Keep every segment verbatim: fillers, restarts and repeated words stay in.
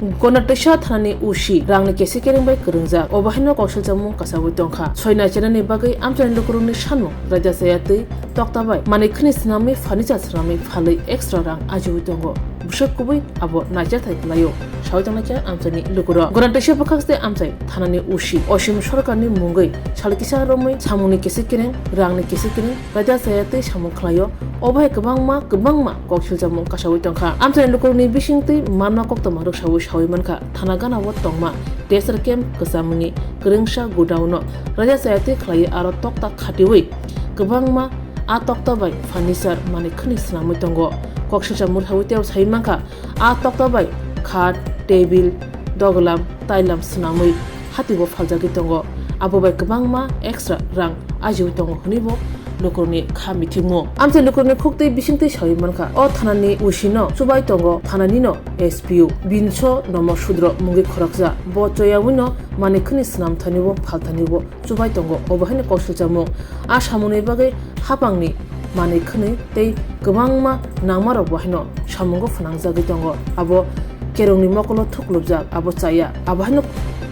Gonatwisa thanani O C rangni kesi kereng bai kwrwngjak, obo haino koksilchamung kasawi tongkha. Soi naichanani bagwi amchaini lukurokni sanmung raida chaya twi tokta bai manwi khwni swnamwi furniture swnamwi phalwi extra rang ajiwi tongo. Bwswk kubui abo naichathai kwlaio, sawi tongnaikha amchaini lukurok. Gonatwisa bwkhak tei amchai thanani O C Osim Sorkarni mungwi sal kisa romwi samungni kesi kereng, rangni kesi kereng, raida chaya tei samung khlaio. Obo hai kwbangma, kwbangma koksilchamung kasawi tongkha. Amchaini lukurokni bisingtwi manma koktwma rwksawi sawi mankha, thana ganao tongma tester camp kwchamungni kwrwngsa godown-o raida chaya tei khlaiwi aro tokta khatiwi kwbangma a tokta bai furniture manwi khwni swnamwi tongo. Koksilchamung sawi tei sawi mankha, a tokta bai khat, table, doglam, tailam swnamwi hatio phaljagwi tongo. Abo bai kwbangma extra rang ajiwi tongo hwnwibo lukurokni kha mithikmung. Amchai lukurokni khuktwi bisingtwi sawi mankha, o thanani O C no chubai tongo thananino S P O, Binso Nomo Sudro mungwi khoroksa. Bo choyawino manwi khwni swnamthanibo phalthanibo chubai tongo, obo haino koksilchamung. A samungni bagwi hapangni manwi khwnwi tei kwbangma nangmarokbo haino samungo phnangjagwi tongo. Abo kerongni mokolo thuklubjak, abo chaya, abo haino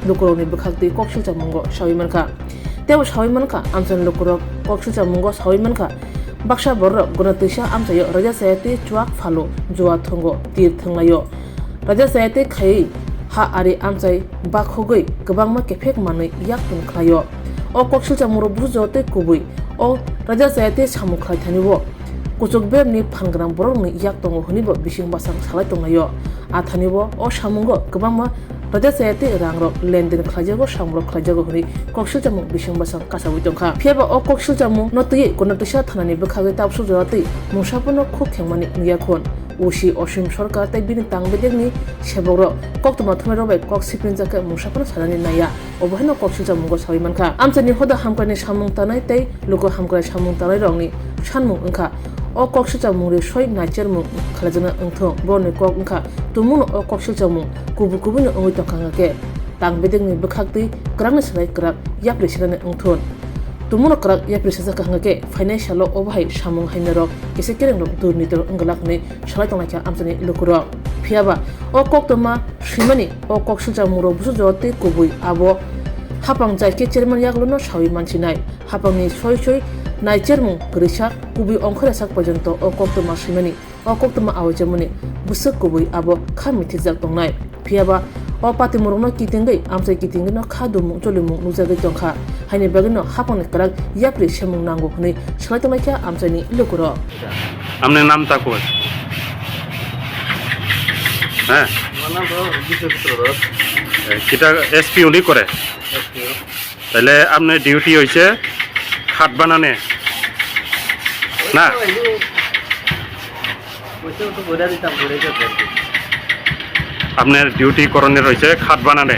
lukurokni bwkhaktwi koksilchamungo sawi mankha. Teibo sawi mankha, amchaini lukurok koksilchamungo sawi mankha, baksa bororok gonatwisa amchaio raida chaya tei chuak phalo, jua thwngo, tir thwnglaio. Raida chaya tei khaiwi ha ari amchai bakhogwi kwbangma kephek manwi yak tun khlaio. O koksilchamungrok bujo tei kubui o raida chaya tei samung khlai thani o kuchuk berni phan gwnang borokni yak tongo hwnwibo bising bwsang salai tonglaio. A thani o, o samungo kwbangma raida chaya tei rangrok lenden khlaijago, samungrok khlaijago hwnwi koksilchamung bising bwsang kasawi tongkha. Phiyaba o koksilchamung no twiwi Gonatwisa thanani bwkhagwi tabsuk jora twi mungsa phano khuk khengmani wngya khun. O C Osim Sorkar tei bini tang bedekni sebokrok koktwma thumnairok bai kok sipringjak khe mungsa phano sanani naiya. Obo haino koksilchamungo sawi mankha. Amchaini hoda hamkraini samung tanai tei luku hamkrai samung tanairokni sanmung wngkha. O koksilchamung ri soi naichermung khlaijakna wngthung, borokni kok wngkha tumungno o koksilchamung kubui kubuino wngwi tongkha hwnkhe tang bedekni bwkhaktwi kwrakni slai kwrak yapri sinani wngthun. Tumungno kwrak yapri sajak hwnkhe phainai salo obo hai samung hamyarok kisa kerengrok durnitirok wngwlak hwnwi salai tonglaikha amchaini lukurok. Phiyaba o koktwma swimani o koksilchamungrok busu jora tei kubui abo hapang jaikhe chairman yagulono sawi mansinai. Hapangni soi soi naichermung kwrwisa kubui ongkhoryasak porjonto o koktwma swimani, o koktwma awaijamani bwswk kubui abo kha mithikjak tongnai. Phiyaba o patimurokno kitingwi amchai kitingwino kha dumung cholimung nukjagwi tongkha. Haini bagwino hapangni kwrak yapri semung nango hwnwi salai tonglaikha amchaini lukurok. Amne nam ta koi? Heh? Mana to Bishu Sutro. Eh, kita S P uni kore? S P. তাহলে আপনার ডিউটি হয়েছে খাট বানানে, না? আপনার ডিউটি করণের হয়েছে খাট বানানে।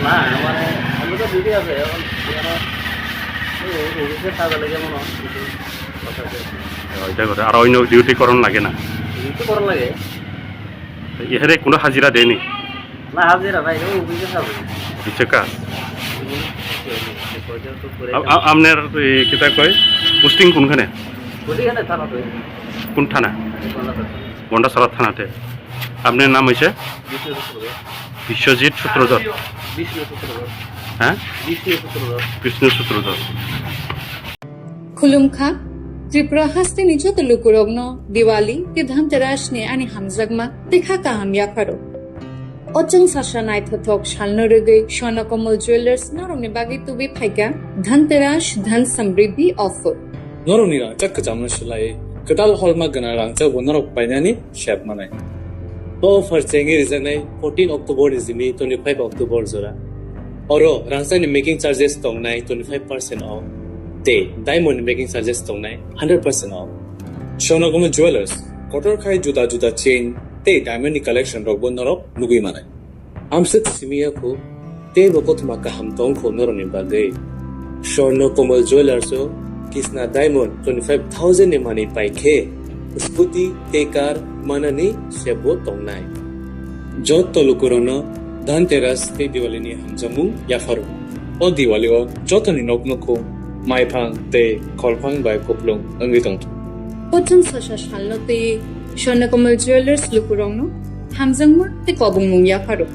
না, মানে, আমি তো ডিউটি আছে, এখন, এখন, এই অফিসে কাজ লাগে মনে হয়, কিছু কথা আছে। ওইটা করে, আর অন্য ডিউটি করণ লাগে না? ডিউটি করণ লাগে। এখানে কোনো হাজিরা দেয়নি? না, হাজিরা নাই, ও অফিসে কাজ। অফিসে কাজ? হুম, অফিসে কাজ। আ-, আ-, আপনার, এই, কিতা কয়, পোস্টিং কোনখানে? ওইখানে থানাতে। কোন থানা? গন্ডাছড়া। গন্ডাছড়া থানাতে। আপনার নাম হয়েছে? বিষ্ণু সূত্রধর। বিশ্বজিৎ সূত্রধর। বিষ্ণু সূত্রধর। হ্যাঁ? বিষ্ণু সূত্রধর। বিষ্ণু সূত্রধর। Khulumkha, Tripura hasteni joto lukurokno Diwali tei Dhanteras ni ani hamjakma tei kha kaham yapharo. O chwng sasa naithothok salno rwgwi Swarna Kamal Jewellers norokni bagwi tubui phaikha Dhanteras Dhan Samriddhi Offer. Norokni rangchak kwchamno swlaiwi kwtal holma gwnang rangchakbo norok painani sep manai. Bo offer chengwi rijaknai fourteen October ni simi twenty-five October jora. Oro rangchakni making charges tongnai twenty-five percent off tei diamond ni making charges tongnai hundred percent off. Swarna Kamal Jewellers kotor khai juda juda chain tei diamond ni collection rokbo norok nugwi manai. Amswk simi ya kho, teibo kothoma kaham tong kho norokni bagwi. Swarna Kamal Jewellers o Kisna Diamond twenty-five thousand ni manwi pai khe, scooty tei car manani sebo tongnai. Jotto lukurokno Dhanteras tei Diwali ni hamjakmung yapharo. O Diwali o jotoni nok nukhung, maiphang tei kholphang bai kupulung wngwi tongthung. O chwng sasa salno tei Swarna Kamal Jewellers lukurokno Hamjakma tei kobongmung yapharo.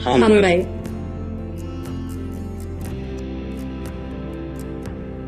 Hambai.